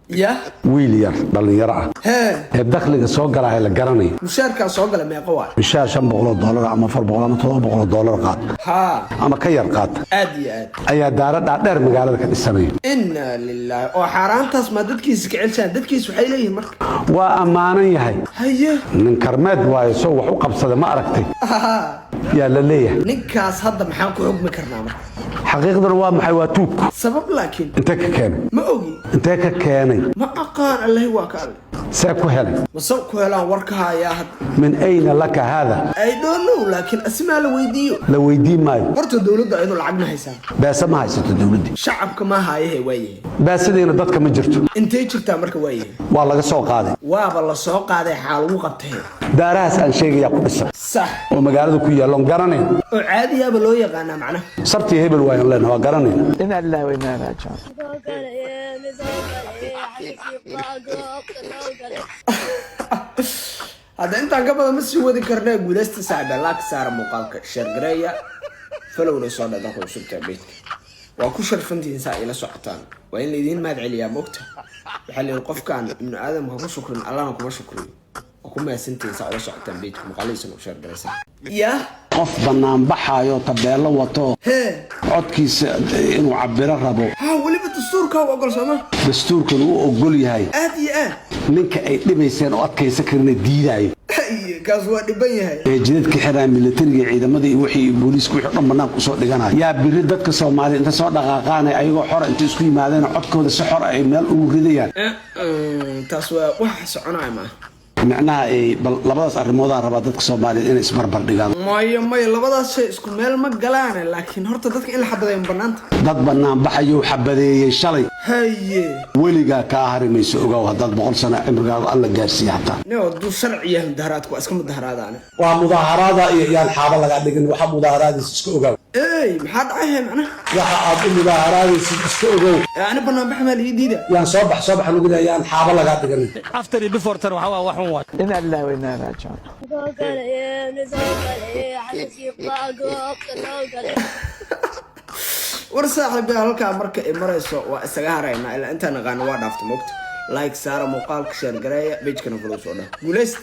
Yah. Wiil yar dhallinyaro ah hee ee dakhliga soo galaya la garanayo. Mushaarkaa soo gala meeqa waa? Mishaar $500 ama 400 ama $700 qaata ama ka yar qaata Aad iyo aad. ayaa daara dhaadheer magaalada ka dhisanaya. Inna lilaahi, oo xaaraantaas maa dadkiisa ka celshaan? Dadkiis waxay leeyihiin marka. Waa ammaanan yahay. Nin karmeed waayo, soo wax u qabsada ma aragtay, yaa la leeyahay. Ninkaas hadda maxaan ku xukmi karnaa marka? Xaqiiqdana waa maxay? Waa tuug. Sabab laakiin? Intee ka keenay? Ma ogi. Intee ka keenay? Ma aqaan, Allahi waa ka Alle. See ku helay? Mase ku helaan warka hayaa hadda. Min ayna laka haada? I don't know, laakiin asimaa la weydiiyo. La weydiin maayo. Horta dowladda ayadoo lacag ma haysaa? Beese ma haysato dowladdii. Shacabka ma haayahe, waayahay. Beesadiina dadka ma jirto. Intay jirtaa marka, waayahay? Waa laga soo qaaday. Waaba la soo qaaday, xaa lagu qabtay? Daarahaas aan sheegayaa ku dhisan oo magaalada ku yaalloon garanayn. Oo caadiyaaba loo yaqaanaa macnaha. Sartii hebel waayan leenahay, waa garanayna. Inna lillahi wa inna ilaihi raaji'uun. Soo galay, soo galay, xasan soo galay. Hadda intaan ka badan ma sii wadi karnee. Guuleysta saaxiiba, like saara muuqaalka, share gareeya, followna soo dhada ku cusubtaa beydka. Waa ku sharfantihiin saa ila socotaan, waa in laydiin mahad celiyaa mogta. Waxaa la yidhi qofkaan ibnu aadamka ku shukrin, Allahna kuma shukriyo. Waa ku mahadsantihiin saa ula socotaan beydka, muuqaaladiisana u share garaysan yah. Qof banaanbaxayo, tabeello wato, codkiisa inuu cabiro rabo. Ha, weliba dastuurka u ogol sooma? Dastuurkan uu ogol yahay. Aad iyo aad. Ninka ay dhibayseen oo adkaysan karina diidaayo. Ay, kaas waa dhiban yahay. Ee jidadka xiraya, militariga, ciidamadii iyo wixii booliisku wixii dhan banaanka usoo dhiganaya, yaa biri dadka Soomaaliya inta soo dhaqaaqaanay ayagoo xora inta isku yimaadeen codkooda si xor ay meel ugu ridayaan? Taas waa wax soconaya maaha. Micnaha ay bal labadaas arrimoodaa rabaa dadka Soomaaliyeed inay isbarbar dhigaan. Maya, maya, labadaas shay isku meel ma galaane, laakiin horta dadka in la xabadeeyo ma banaanta? Dad bannaan baxayou xabadeeyey shalay. Weligaa kaa hari mayso, ogow, haddaad 100 sano cimrigaaga Alla gaarsiiya xataa. Ne, hadduu sharci yahay mudaharaadku, waa iska mudaharaadaane. Waa mudaaharaada iyo yaan xaaba lagaa dhigin. Waxa mudaaharaadaysa iska ogow. Ey, maxaa dhacay he macnaha? Waxa aad u mudaaharaadaysid iska ogow. Ani banaanbax maa lii diida? Yaan soo bax, soo bax lagu leeyahay, yaan xaaba lagaa dhiganin. After iyo before tan waxaa waa wax un waay. Inna lillahi wa inna ilaihi raaji'uun. Soo galay, soo galay, xasan baa goobta soo galay. War saaxiib, halkaa marka ay marayso waa isaga haraynaa, ilaa intaan naqaano waa dhaafta mogta. Like saara muuqaalka, share gareeya, pagekana follow soo dhah. Guuleysta.